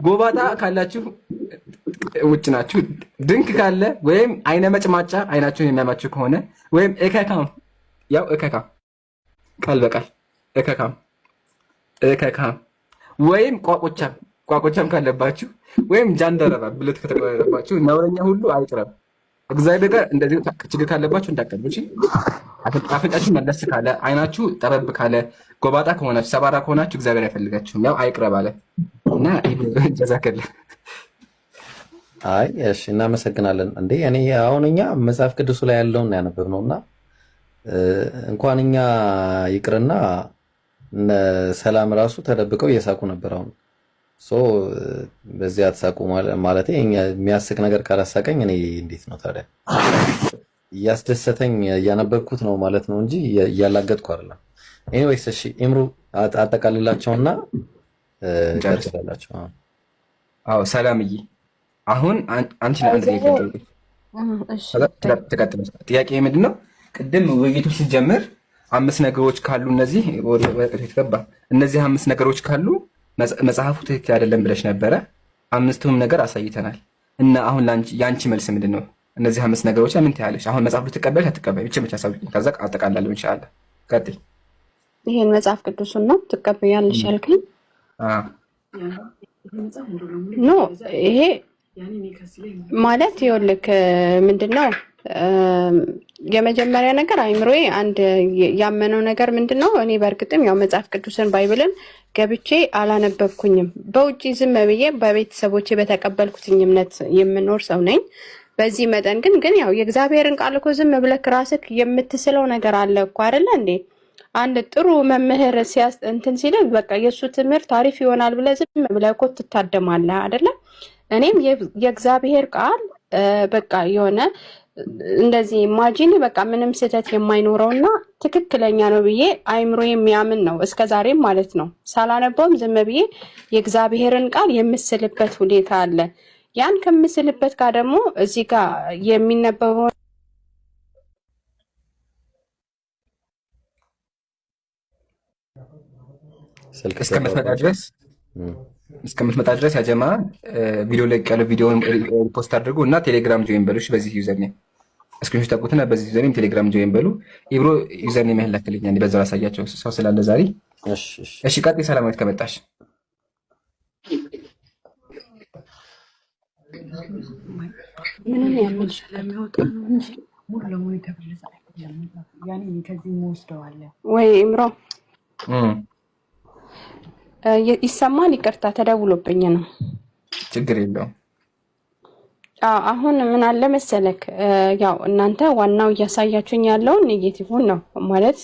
ጎባጣ ካላችሁ ውጭ ናችሁ፣ ድንክ ካለ ወይም አይነ መጭማጫ አይናችሁን የሚያማችሁ ከሆነ ወይም እከካም፣ ያው እከካም ቃል በቃል እከካም እከካም ወይም ቋቁቻም ቋቁቻም ካለባችሁ ወይም ጃንደረባ ብልት ከተቆረጠባችሁ ነውረኛ ሁሉ አይቅረብ። እግዚአብሔር ጋር እንደዚህ ችግር ካለባችሁ እንዳትቀርቡ። እሺ፣ አፍንጫችሁ መለስ ካለ፣ አይናችሁ ጠበብ ካለ፣ ጎባጣ ከሆናችሁ፣ ሰባራ ከሆናችሁ እግዚአብሔር አይፈልጋችሁም። ያው አይቅረብ አለ እና جزاك الله። አይ እሺ፣ እናመሰግናለን። እንዴ እኔ አሁን እኛ መጽሐፍ ቅዱሱ ላይ ያለውን ያነበብነው እና እንኳን እኛ ይቅርና እነ ሰላም ራሱ ተደብቀው እየሳቁ ነበር። አሁን so በዚህ አትሳቁ ማለቴ የሚያስቅ ነገር ካላሳቀኝ እኔ እንዴት ነው ታዲያ? እያስደሰተኝ እያነበብኩት ነው ማለት ነው እንጂ እያላገጥኩ አይደለም። Anyways እሺ ኢምሩ አጠቃልላቸውና ጨርስ። ቀጥላላቸው። አዎ ሰላምዬ፣ አሁን አንቺን አንድ ጥያቄ ልጠይቅሽ። እሺ ትቀጥል። ጥያቄ ምንድን ነው? ቅድም ውይይቱ ሲጀምር አምስት ነገሮች ካሉ እነዚህ ወረቀቱ የተገባ እነዚህ አምስት ነገሮች ካሉ መጽሐፉ ትክክል አይደለም ብለሽ ነበረ። አምስቱንም ነገር አሳይተናል እና አሁን የአንቺ መልስ ምንድን ነው? እነዚህ አምስት ነገሮች ላይ ምን ትያለሽ? አሁን መጽሐፉ ትቀበልሽ አትቀበል? ብቻ ብቻ አሳውቂኝ። ከዛ አጠቃላለሁ إن شاء الله። ቀጥይ። ይሄን መጽሐፍ ቅዱሱን ነው ትቀበያለሽ ያልከኝ? No ይሄ ማለት ይኸውልህ ምንድን ነው የመጀመሪያ ነገር አይምሮዬ አንድ ያመነው ነገር ምንድን ነው፣ እኔ በእርግጥም ያው መጽሐፍ ቅዱስን Bible ን ገብቼ አላነበብኩኝም። በውጭ ዝም ብዬ በቤተሰቦቼ በተቀበልኩትኝ እምነት የምኖር ሰው ነኝ። በዚህ መጠን ግን ያው የእግዚአብሔርን ቃል እኮ ዝም ብለህ ራስህ የምትስለው ነገር አለ እኮ አይደለ እንዴ? አንድ ጥሩ መምህር ሲያስ እንትን ሲል በቃ የእሱ ትምህርት አሪፍ ይሆናል ብለህ ዝም ብለህ እኮ ትታደማለህ አይደለ? እኔም የእግዚአብሔር ቃል በቃ የሆነ እንደዚህ imagine በቃ ምንም ስህተት የማይኖረውና ትክክለኛ ነው ብዬ አይምሮ የሚያምን ነው እስከ ዛሬም ማለት ነው። ሳላነበውም ዝም ብዬ የእግዚአብሔርን ቃል የምስልበት ሁኔታ አለ። ያን ከምስልበት ጋር ደግሞ እዚህ ጋር የሚነበበው ስልክ እስከምትመጣ ገባባቸው። ድረስ እስከምትመጣ ድረስ ያጀማ ቪዲዮ ለቅ ያለው ቪዲዮውን post አድርጉ እና ቴሌግራም join በሉ። እሺ፣ በዚህ username screenshot ታውቁትና በዚህ username ቴሌግራም join በሉ። ኢብሮ username ያህል ላክልኝ፣ አንዴ በዛው ላሳያቸው ሰው ስላለ ዛሬ። እሺ እሺ። እሺ፣ ቀጥይ ሰላማዊት ከመጣሽ። ምንም ሙሉ ያምልሽ ስለሚወጣ ነው እንጂ ሙሉ ለሙሉ የተበለጸ አይደለም። ያኔ እኔ ከዚህ የምወስደው አለ። ወይ ኢምሮ እም፣ ይሰማል? ይቅርታ ተደውሎብኝ ነው። ችግር የለውም። አዎ አሁን ምን አለ መሰለክ፣ ያው እናንተ ዋናው እያሳያችሁኝ ያለውን negative ን ነው ማለት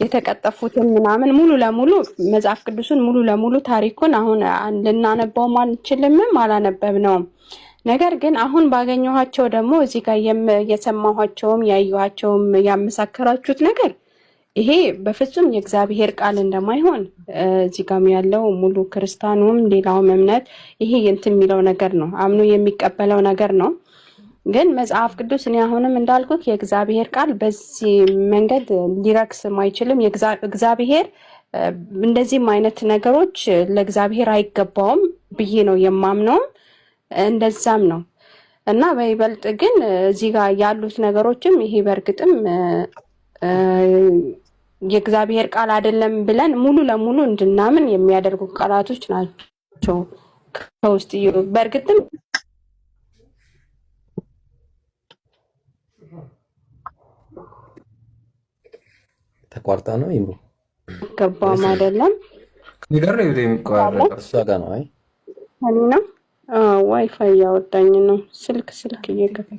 የተቀጠፉትን ምናምን ሙሉ ለሙሉ መጽሐፍ ቅዱስን ሙሉ ለሙሉ ታሪኩን አሁን ልናነበውም አንችልምም አላነበብነውም። ነገር ግን አሁን ባገኘኋቸው ደግሞ እዚህ ጋር የሰማኋቸውም ያየኋቸውም ያመሳከራችሁት ነገር ይሄ በፍጹም የእግዚአብሔር ቃል እንደማይሆን እዚህ ጋም ያለው ሙሉ ክርስቲያኑም ሌላውም እምነት ይሄ እንትን የሚለው ነገር ነው፣ አምኖ የሚቀበለው ነገር ነው። ግን መጽሐፍ ቅዱስ እኔ አሁንም እንዳልኩት የእግዚአብሔር ቃል በዚህ መንገድ ሊረክስም አይችልም። እግዚአብሔር እንደዚህም አይነት ነገሮች ለእግዚአብሔር አይገባውም ብዬ ነው የማምነውም፣ እንደዛም ነው። እና በይበልጥ ግን እዚህ ጋር ያሉት ነገሮችም ይሄ በእርግጥም እ፣ የእግዚአብሔር ቃል አይደለም ብለን ሙሉ ለሙሉ እንድናምን የሚያደርጉ ቃላቶች ናቸው ከውስጥ በእርግጥም ተቋርጣ ነው ኢምሮ ገባም ወይስ እኔ? አይደለም እኔ ጋር ነው አለ የሚቆራረጠው። እሷ ጋር ነው። አይ እኔ ነው ዋይፋይ እያወጣኝ ነው። ስልክ ስልክ እየገባ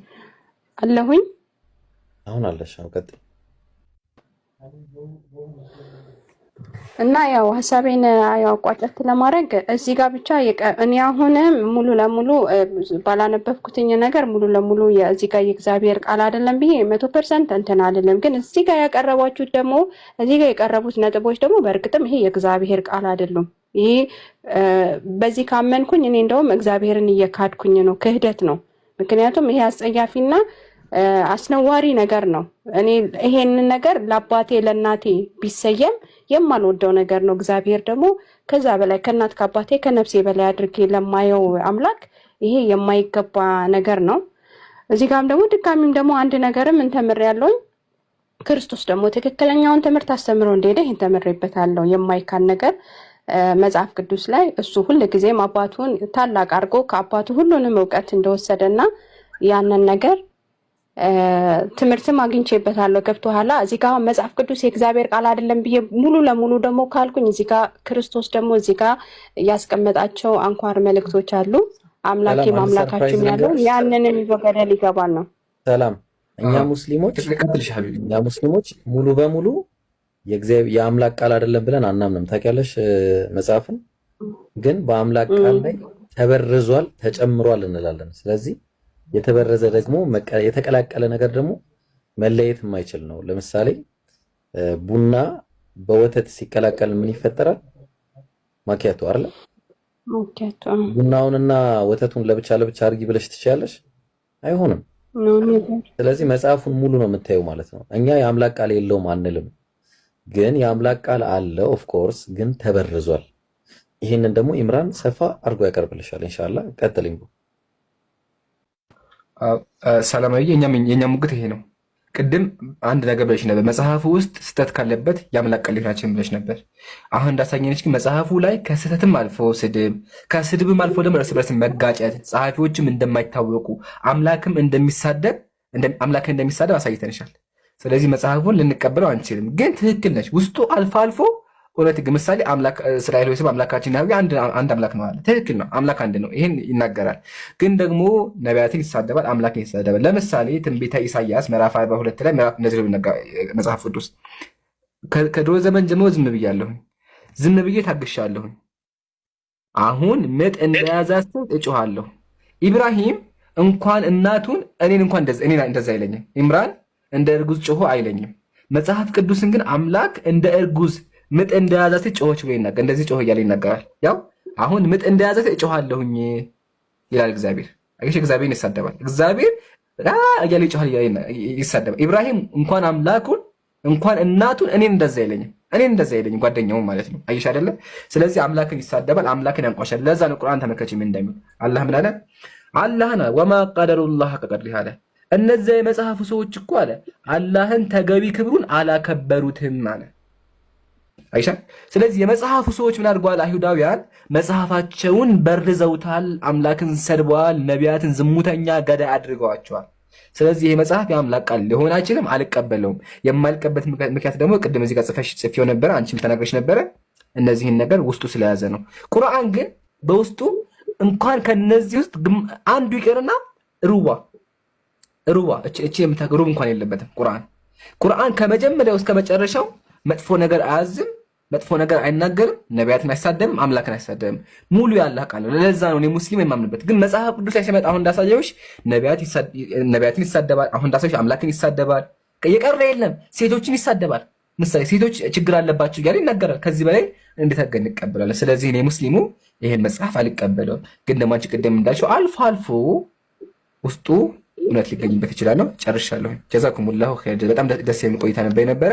አለሁኝ። አሁን አለሽ። አዎ ቀጥይ። እና ያው ሀሳቤን ያው ቋጨት ለማድረግ እዚህ ጋር ብቻ እኔ አሁንም ሙሉ ለሙሉ ባላነበብኩትኝ ነገር ሙሉ ለሙሉ እዚህ ጋር የእግዚአብሔር ቃል አይደለም ብዬ 100% እንትን አይደለም። ግን እዚህ ጋር ያቀረባችሁት ደግሞ እዚህ ጋር የቀረቡት ነጥቦች ደግሞ በእርግጥም ይሄ የእግዚአብሔር ቃል አይደሉም። ይሄ በዚህ ካመንኩኝ እኔ እንደውም እግዚአብሔርን እየካድኩኝ ነው፣ ክህደት ነው። ምክንያቱም ይሄ አስጸያፊና አስነዋሪ ነገር ነው። እኔ ይሄንን ነገር ለአባቴ ለእናቴ ቢሰየም የማልወደው ነገር ነው። እግዚአብሔር ደግሞ ከዛ በላይ ከእናት ከአባቴ ከነፍሴ በላይ አድርጌ ለማየው አምላክ ይሄ የማይገባ ነገር ነው። እዚህ ጋርም ደግሞ ድጋሚም ደግሞ አንድ ነገርም እንተምር ያለውኝ ክርስቶስ ደግሞ ትክክለኛውን ትምህርት አስተምሮ እንደሄደ ይህን ተምሬበታለሁ። የማይካድ ነገር መጽሐፍ ቅዱስ ላይ እሱ ሁል ጊዜም አባቱን ታላቅ አድርጎ ከአባቱ ሁሉንም እውቀት እንደወሰደና ያንን ነገር ትምህርትም አግኝቼበታለሁ። ገብቶሃል? እዚህ ጋር መጽሐፍ ቅዱስ የእግዚአብሔር ቃል አይደለም ብዬ ሙሉ ለሙሉ ደግሞ ካልኩኝ እዚህ ጋር ክርስቶስ ደግሞ እዚህ ጋር ያስቀመጣቸው አንኳር መልእክቶች አሉ። ሰላም፣ አምላኬም አንድ surprise አምላካችሁም ያለው ልንገርሽ። ያንንም ይዞ ገደል ይገባል ነው። ሰላም፣ እኛ ሙስሊሞች ቀጥልሽ حبيبي። እኛ ሙስሊሞች ሙሉ በሙሉ የእግዚአብሔር የአምላክ ቃል አይደለም ብለን አናምንም። ታውቂያለሽ፣ መጽሐፍን ግን በአምላክ ቃል ላይ ተበርዟል፣ ተጨምሯል እንላለን። ስለዚህ የተበረዘ ደግሞ የተቀላቀለ ነገር ደግሞ መለየት የማይችል ነው። ለምሳሌ ቡና በወተት ሲቀላቀል ምን ይፈጠራል? ማኪያቶ አይደለ? ማኪያቶ ቡናውንና ወተቱን ለብቻ ለብቻ አድርጊ ብለሽ ትችያለሽ? አይሆንም። ነው ነገር ስለዚህ መጽሐፉን ሙሉ ነው የምታየው ማለት ነው። እኛ የአምላክ ቃል የለውም አንልም፣ ግን የአምላክ ቃል አለ of course፣ ግን ተበርዟል። ይህንን ደግሞ ኢምራን ሰፋ አድርጎ ያቀርብልሻል ኢንሻአላህ። ቀጥልኝ። ሰላማዊ፣ የኛ ሙግት ይሄ ነው። ቅድም አንድ ነገር ብለሽ ነበር፣ መጽሐፉ ውስጥ ስህተት ካለበት የአምላክ ቃል ሊሆን ብለሽ ነበር። አሁን እንዳሳየንሽ ግን መጽሐፉ ላይ ከስህተትም አልፎ ስድብ፣ ከስድብም አልፎ ደግሞ እርስ በርስ መጋጨት፣ ጸሐፊዎችም እንደማይታወቁ አምላክም እንደሚሳደብ አምላክን እንደሚሳደብ አሳይተንሻል። ስለዚህ መጽሐፉን ልንቀበለው አንችልም። ግን ትክክል ነች። ውስጡ አልፎ አልፎ እውነት ግን ምሳሌ አምላክ እስራኤል ሆይ ስም አምላካችን ያህዌ አንድ አምላክ ነው አለ። ትክክል ነው። አምላክ አንድ ነው። ይህን ይናገራል። ግን ደግሞ ነቢያትን ይሳደባል፣ አምላክን ይሳደባል። ለምሳሌ ትንቢተ ኢሳይያስ ምዕራፍ 42 ላይ ምዕራፍ እንደዚህ ብሎ መጽሐፍ ቅዱስ ከድሮ ዘመን ጀምሮ ዝም ብያለሁኝ፣ ዝም ብዬ ታግሻለሁኝ። አሁን ምጥ እንደያዛት ሴት እጮሃለሁ። ኢብራሂም እንኳን እናቱን እኔን እንኳን እኔን እንደዛ አይለኝም። ኢምራን እንደ እርጉዝ ጮሆ አይለኝም። መጽሐፍ ቅዱስን ግን አምላክ እንደ እርጉዝ ምጥ እንደያዛት ሴት ጮሆች ብሎ ይናገር፣ እንደዚህ ጮሆ እያለ ይናገራል። ያው አሁን ምጥ እንደያዛት ሴት እጮሃለሁኝ፣ ይላል እግዚአብሔር። አየሽ፣ እግዚአብሔርን ይሳደባል። እግዚአብሔር እያለ ይጮሃል፣ እያለ ይሳደባል። ኢብራሂም እንኳን አምላኩን እንኳን እናቱን እኔን እንደዛ አይለኝም፣ እኔን እንደዛ አይለኝም፣ ጓደኛው ማለት ነው። አየሽ አይደለ? ስለዚህ አምላክን ይሳደባል፣ አምላክን ያንቋሻል። ለዛ ነው ቁርአን ተመልከች ምን እንደሚል። አላህ ምን አለ? አላህን وما قدروا الله حق قدره አለ። እነዚያ የመጽሐፉ ሰዎች እኮ አለ አላህን ተገቢ ክብሩን አላከበሩትም አለ። አይሻ ስለዚህ የመጽሐፉ ሰዎች ምን አድርገዋል? አይሁዳውያን መጽሐፋቸውን በርዘውታል፣ አምላክን ሰድበዋል፣ ነቢያትን ዝሙተኛ ገዳይ አድርገዋቸዋል። ስለዚህ ይሄ መጽሐፍ የአምላክ ቃል ሊሆን አይችልም፣ አልቀበለውም። የማልቀበት ምክንያት ደግሞ ቅድም እዚህ ጋር ጽፈሽ ጽፌው ነበረ፣ አንቺም ተናግረሽ ነበረ። እነዚህን ነገር ውስጡ ስለያዘ ነው። ቁርአን ግን በውስጡ እንኳን ከነዚህ ውስጥ አንዱ ይቅርና ሩባ ሩባ እቺ ሩብ እንኳን የለበትም ቁርአን። ቁርአን ከመጀመሪያው እስከ መጨረሻው መጥፎ ነገር አያዝም፣ መጥፎ ነገር አይናገርም፣ ነቢያትን አይሳደብም፣ አምላክን አይሳደብም። ሙሉ ያላህ ቃል ነው። ለዛ ነው እኔ ሙስሊም የማምንበት። ግን መጽሐፍ ቅዱስ ላይ ሲመጣ አሁን እንዳሳየሁሽ ነቢያትን ይሳደባል። አሁን እንዳሳየሁሽ አምላክን ይሳደባል። የቀረ የለም። ሴቶችን ይሳደባል። ምሳሌ ሴቶች ችግር አለባቸው እያለ ይናገራል። ከዚህ በላይ እንዴት አድርገን እንቀበላለን? ስለዚህ እኔ ሙስሊሙ ይሄን መጽሐፍ አልቀበለውም። ግን ደግሞ አንቺ ቅድም እንዳልሽው አልፎ አልፎ ውስጡ እውነት ሊገኝበት ይችላል ነው። ጨርሻለሁ። جزاكم الله خير። በጣም ደስ የሚል ቆይታ ነበር የነበረ።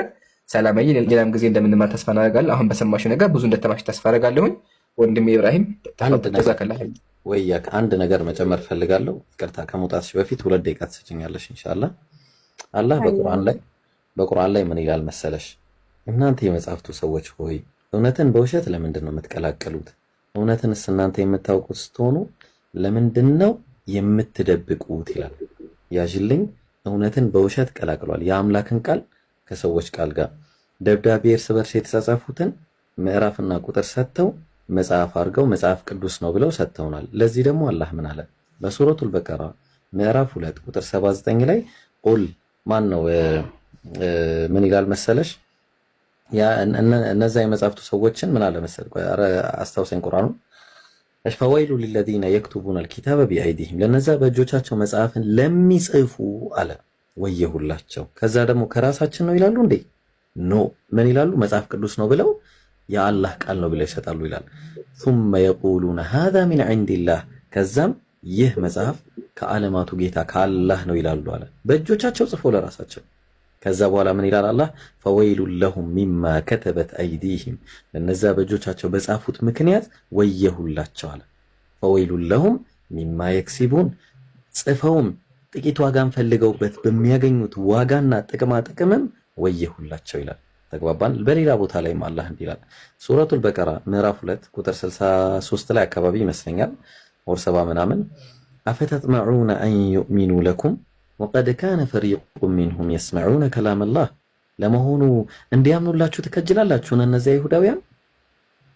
ሰላማዬ፣ ሌላም ጊዜ እንደምንማር ተስፋ እናደርጋለን። አሁን በሰማሽው ነገር ብዙ እንደተማርሽ ተስፋ አደርጋለሁኝ። ወንድሜ ኢብራሂም አንድ ነገር جزاك الله። ወይ አንድ ነገር መጨመር ፈልጋለሁ። ይቅርታ ከመውጣትሽ በፊት 2 ደቂቃ ትሰጭኛለሽ ኢንሻአላህ። አላህ በቁርአን ላይ ምን ይላል መሰለሽ? እናንተ የመጽሐፍቱ ሰዎች ሆይ፣ እውነትን በውሸት ለምንድን ነው የምትቀላቅሉት? እውነትንስ እናንተ የምታውቁት ስትሆኑ ለምንድን ነው የምትደብቁት? ይላል። ያዥልኝ፣ እውነትን በውሸት ቀላቅሏል። የአምላክን ቃል ከሰዎች ቃል ጋር ደብዳቤ እርስ በርስ የተጻጻፉትን ምዕራፍና ቁጥር ሰጥተው መጽሐፍ አድርገው መጽሐፍ ቅዱስ ነው ብለው ሰጥተውናል። ለዚህ ደግሞ አላህ ምን አለ? በሱረቱል በቀራ ምዕራፍ 2 ቁጥር 79 ላይ قل ማን ነው ምን ይላል መሰለሽ? እነዛ የመጽሐፍቱ ሰዎችን ምን አለ መሰል፣ ኧረ አስታውሰኝ ቁርአኑ። فويل للذين يكتبون الكتاب بأيديهم፣ ለነዛ በእጆቻቸው መጽሐፍን ለሚጽፉ አለ ወየሁላቸው። ከዛ ደግሞ ከራሳችን ነው ይላሉ እንዴ? No፣ ምን ይላሉ? መጽሐፍ ቅዱስ ነው ብለው የአላህ ቃል ነው ብለው ይሰጣሉ ይላል። ثم يقولون هذا من عند الله፣ ከዛም ይህ መጽሐፍ ከዓለማቱ ጌታ ከአላህ ነው ይላሉ አለ። በእጆቻቸው ጽፎ ለራሳቸው። ከዛ በኋላ ምን ይላል አላህ? فويل لهم مما كتبت أيديهم፣ ለነዛ በእጆቻቸው በጻፉት ምክንያት ወየሁላቸው አለ። فويل لهم مما يكسبون፣ ጽፈውም ጥቂት ዋጋን ፈልገውበት በሚያገኙት ዋጋና ጥቅማ ጥቅምም ወየሁላቸው ይላል። ተግባባን። በሌላ ቦታ ላይም አላህ እንዲህ ይላል። ሱረቱል በቀራ ምዕራፍ 2 ቁጥር 63 ላይ አካባቢ ይመስለኛል or 70 ምናምን፣ أفتطمعون أن يؤمنوا لكم وقد كان فريق منهم يسمعون كلام الله፣ ለመሆኑ እንዲያምኑላችሁ ትከጅላላችሁን? እነዚያ ይሁዳውያን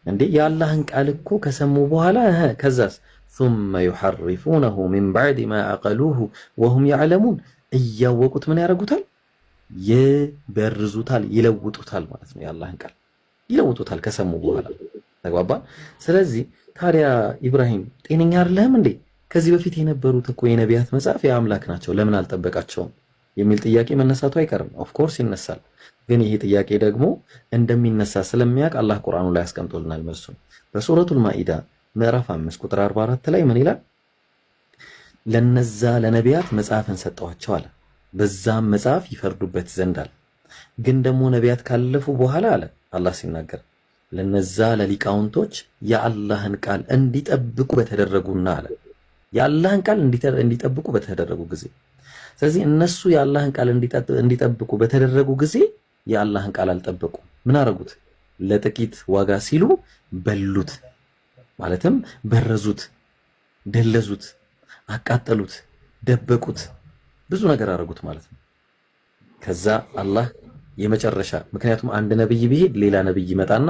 እንዴ የአላህን ቃል እኮ ከሰሙ በኋላ ከዛስ ثم يحرفونه من بعد ما عقلوه وهم يعلمون፣ እያወቁት ምን ያደርጉታል? ይበርዙታል፣ ይለውጡታል ማለት ነው። የአላህን ቃል ይለውጡታል ከሰሙ በኋላ። ተግባባን። ስለዚህ ታዲያ ኢብራሂም ጤነኛ አይደለህም እንዴ? ከዚህ በፊት የነበሩት እኮ የነቢያት መጽሐፍ የአምላክ ናቸው፣ ለምን አልጠበቃቸውም የሚል ጥያቄ መነሳቱ አይቀርም። Of course ይነሳል። ግን ይሄ ጥያቄ ደግሞ እንደሚነሳ ስለሚያውቅ አላህ ቁርአኑ ላይ አስቀምጦልናል መልሱን። በሱረቱል ማኢዳ ምዕራፍ 5 ቁጥር 44 ላይ ምን ይላል? ለነዛ ለነቢያት መጽሐፍን ሰጠኋቸው አለ። በዛም መጽሐፍ ይፈርዱበት ዘንድ አለ። ግን ደግሞ ነቢያት ካለፉ በኋላ አለ አላህ ሲናገር ለነዛ ለሊቃውንቶች የአላህን ቃል እንዲጠብቁ በተደረጉና አለ፣ የአላህን ቃል እንዲጠብቁ በተደረጉ ጊዜ። ስለዚህ እነሱ የአላህን ቃል እንዲጠብቁ በተደረጉ ጊዜ የአላህን ቃል አልጠበቁም። ምን አረጉት? ለጥቂት ዋጋ ሲሉ በሉት፣ ማለትም በረዙት፣ ደለዙት፣ አቃጠሉት፣ ደበቁት፣ ብዙ ነገር አረጉት ማለት ነው። ከዛ አላህ የመጨረሻ፣ ምክንያቱም አንድ ነብይ ቢሄድ ሌላ ነብይ ይመጣና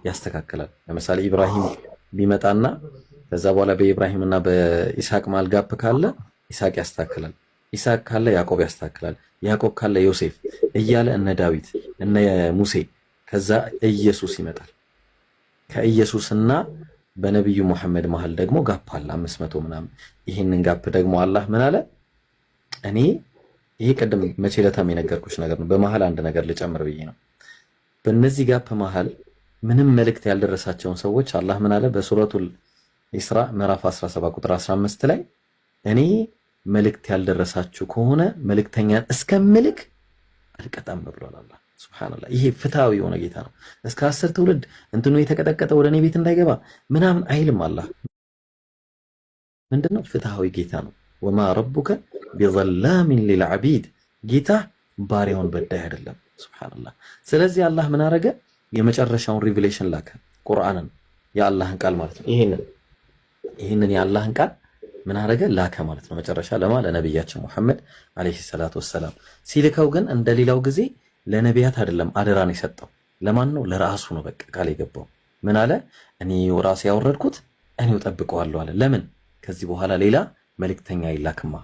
ያስተካክላል። ለምሳሌ ኢብራሂም ቢመጣና ከዛ በኋላ በኢብራሂም እና በኢስሐቅ መሃል gap ካለ ኢስሐቅ ያስተካክላል። ኢስሐቅ ካለ ያዕቆብ ያስተካክላል። ያዕቆብ ካለ ዮሴፍ እያለ እነ ዳዊት፣ እነ ሙሴ፣ ከዛ ኢየሱስ ይመጣል። ከኢየሱስና በነቢዩ ሙሐመድ መሃል ደግሞ gap አለ 500 ምናምን። ይህንን gap ደግሞ አላህ ምን አለ? እኔ ይሄ ቅድም መቼ ለታም የነገርኩሽ ነገር ነው። በመሃል አንድ ነገር ልጨምር ብዬ ነው። በእነዚህ gap መሃል ምንም መልእክት ያልደረሳቸውን ሰዎች አላህ ምን አለ? በሱረቱል ኢስራ ምዕራፍ 17 ቁጥር 15 ላይ እኔ መልእክት ያልደረሳችሁ ከሆነ መልእክተኛን እስከምልክ አልቀጣም ብሏል አላህ። ሱብሃነላህ። ይሄ ፍትሃዊ የሆነ ጌታ ነው። እስከ 10 ትውልድ እንትኑ የተቀጠቀጠ ወደ እኔ ቤት እንዳይገባ ምናምን አይልም አላህ። ምንድነው? ፍትሃዊ ጌታ ነው። وما ربك بظلام للعبيد፣ ጌታ ባሪያውን በዳይ አይደለም። ሱብሃነላህ። ስለዚህ አላህ ምን አረገ? የመጨረሻውን revelation ላከ፣ ቁርአንን፣ የአላህን ቃል ማለት ነው። ይህንን የአላህን ቃል ምን አረገ? ላከ ማለት ነው። መጨረሻ ለማ? ለነቢያችን ሙሐመድ ዓለይሂ ሰላቱ ወሰላም። ሲልከው ግን እንደሌላው ጊዜ ለነቢያት አይደለም አደራን የሰጠው። ለማን ነው? ለራሱ ነው። በቃ ቃል የገባው ምን አለ? እኔ ራሴ ያወረድኩት እኔው ጠብቀዋለሁ አለ። ለምን? ከዚህ በኋላ ሌላ መልእክተኛ አይላክማ።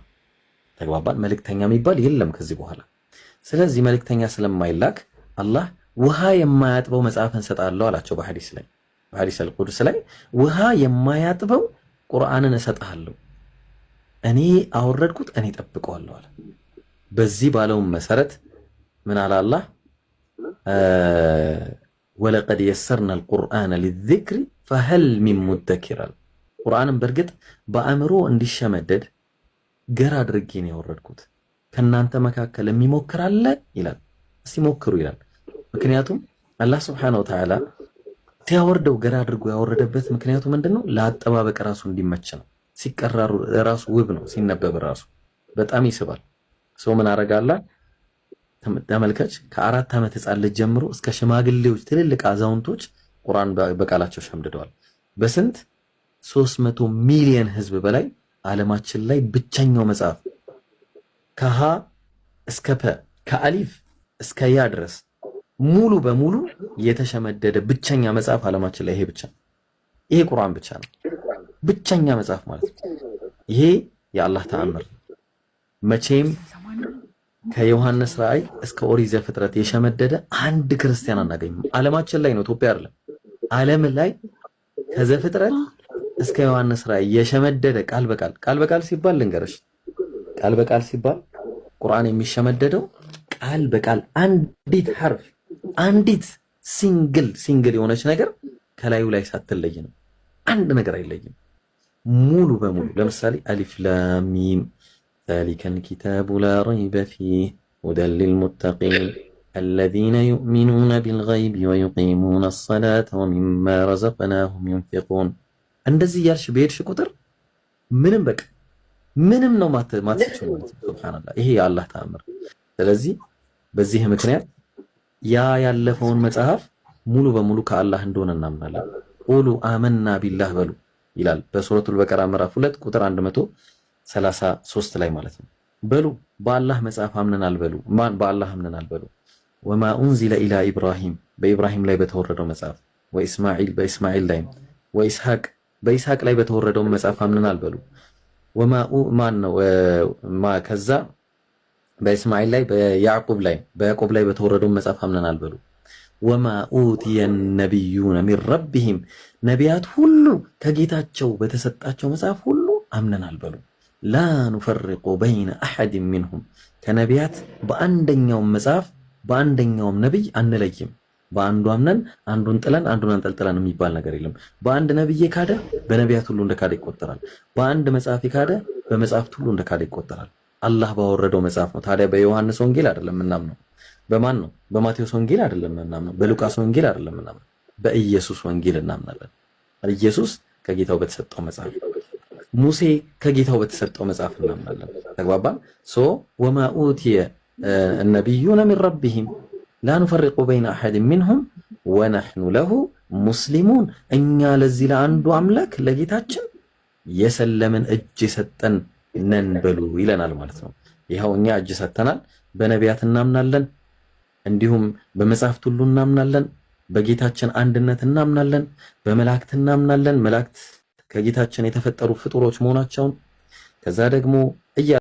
ተግባባን? መልእክተኛ የሚባል የለም ከዚህ በኋላ። ስለዚህ መልእክተኛ ስለማይላክ አላህ ውሃ የማያጥበው መጽሐፍ እንሰጣለሁ አላቸው። በሐዲስ ላይ፣ በሐዲስ አልቁድስ ላይ ውሃ የማያጥበው ቁርአንን እሰጥሃለሁ፣ እኔ አወረድኩት፣ እኔ ጠብቀዋለሁ አለ። በዚህ ባለውም መሰረት ምን አለ አላህ? ولقد يسرنا القرآن للذكر فهل من مدكر አለ። ቁርአንን በእርግጥ በአእምሮ እንዲሸመደድ ገር አድርጌ ነው ያወረድኩት። ከእናንተ መካከል የሚሞክር አለ ይላል። እስቲ ሞክሩ ይላል። ምክንያቱም አላህ ስብሐነሁ ወተዓላ ሲያወርደው ገር አድርጎ ያወረደበት ምክንያቱ ምንድነው? ለአጠባበቅ ራሱ እንዲመች ነው። ሲቀራ ራሱ ውብ ነው፣ ሲነበብ ራሱ በጣም ይስባል። ሰው ምን አረጋላ? ተመልከች፣ ከ4 ዓመት ህፃን ልጅ ጀምሮ እስከ ሽማግሌዎች፣ ትልልቅ አዛውንቶች ቁርአን በቃላቸው ሸምድደዋል። በስንት 300 ሚሊዮን ህዝብ በላይ ዓለማችን ላይ ብቸኛው መጽሐፍ ከሀ እስከ ፐ፣ ከአሊፍ እስከ ያ ድረስ ሙሉ በሙሉ የተሸመደደ ብቸኛ መጽሐፍ ዓለማችን ላይ ይሄ ብቻ፣ ይሄ ቁርአን ብቻ ነው። ብቸኛ መጽሐፍ ማለት ነው። ይሄ የአላህ ተአምር። መቼም ከዮሐንስ ራእይ እስከ ኦሪት ዘፍጥረት የሸመደደ አንድ ክርስቲያን አናገኝም። ዓለማችን ላይ ነው፣ ኢትዮጵያ አይደለም። ዓለም ላይ ከዘፍጥረት እስከ ዮሐንስ ራእይ የሸመደደ ቃል በቃል፣ ቃል በቃል ሲባል ልንገርሽ፣ ቃል በቃል ሲባል ቁርአን የሚሸመደደው ቃል በቃል አንዲት ሐርፍ፣ አንዲት single single የሆነች ነገር ከላዩ ላይ ሳትለይ ነው። አንድ ነገር አይለይም። ሙሉ በሙሉ ለምሳሌ አሊፍ ላም ሚም ذلك الكتاب لا ريب فيه هدى للمتقين الذين يؤمنون بالغيب ويقيمون الصلاة ومما رزقناهم ينفقون እንደዚህ እያልሽ በሄድሽ ቁጥር ምንም በቃ ምንም ነው ማትችው ማለት ነው። ሱብሃንአላህ፣ ይሄ የአላህ ተአምር። ስለዚህ በዚህ ምክንያት ያ ያለፈውን መጽሐፍ ሙሉ በሙሉ ከአላህ እንደሆነ እናምናለን። قولوا آمنا بالله በሉ ይላል በሱረቱል በቀራ ምዕራፍ 2 ቁጥር 133 ላይ ማለት ነው። በሉ በአላህ መጽሐፍ አምነናል በሉ። ማን? በአላህ አምነናል በሉ። وما أنزل إلى إبراهيم፣ በኢብራሂም ላይ በተወረደው መጽሐፍ፣ وإسماعيل፣ በኢስማዒል ላይ፣ وإسحاق፣ በኢስሐቅ ላይ በተወረደው መጽሐፍ አምነናል በሉ። وما ማን ነው? ከዛ በእስማኤል ላይ፣ በያዕቁብ ላይ፣ በያዕቆብ ላይ በተወረደው መጽሐፍ አምነናል በሉ። وما أوتي النبيون من ربهم፣ ነቢያት ሁሉ ከጌታቸው በተሰጣቸው መጽሐፍ ሁሉ አምነናል በሉ። لا نفرق بين أحد منهم፣ ከነቢያት በአንደኛውም መጽሐፍ በአንደኛውም ነቢይ አንለይም። በአንዱ አምነን አንዱን ጥለን አንዱን አንጠልጥለን የሚባል ነገር የለም። በአንድ ነቢይ የካደ በነቢያት ሁሉ እንደካደ ይቆጠራል። በአንድ መጽሐፍ የካደ በመጽሐፍት ሁሉ እንደካደ ይቆጠራል። አላህ ባወረደው መጽሐፍ ነው። ታዲያ በዮሐንስ ወንጌል አይደለም የምናምነው። በማን ነው? በማቴዎስ ወንጌል አይደለም የምናምነው። በሉቃስ ወንጌል አይደለም የምናምነው። በኢየሱስ ወንጌል እናምናለን። ኢየሱስ ከጌታው በተሰጠው መጽሐፍ፣ ሙሴ ከጌታው በተሰጠው መጽሐፍ እናምናለን። ተግባባን? So وما أوتي النبيون من ربهم لا نفرق بين أحد منهم ونحن له مسلمون፣ እኛ ለዚህ ለአንዱ አምላክ ለጌታችን የሰለምን፣ እጅ የሰጠን ነን በሉ ይለናል ማለት ነው። ይኸው እኛ እጅ ሰጥተናል። በነቢያት እናምናለን፣ እንዲሁም በመጽሐፍት ሁሉ እናምናለን። በጌታችን አንድነት እናምናለን። በመላእክት እናምናለን። መላእክት ከጌታችን የተፈጠሩ ፍጡሮች መሆናቸውን ከዛ ደግሞ እያ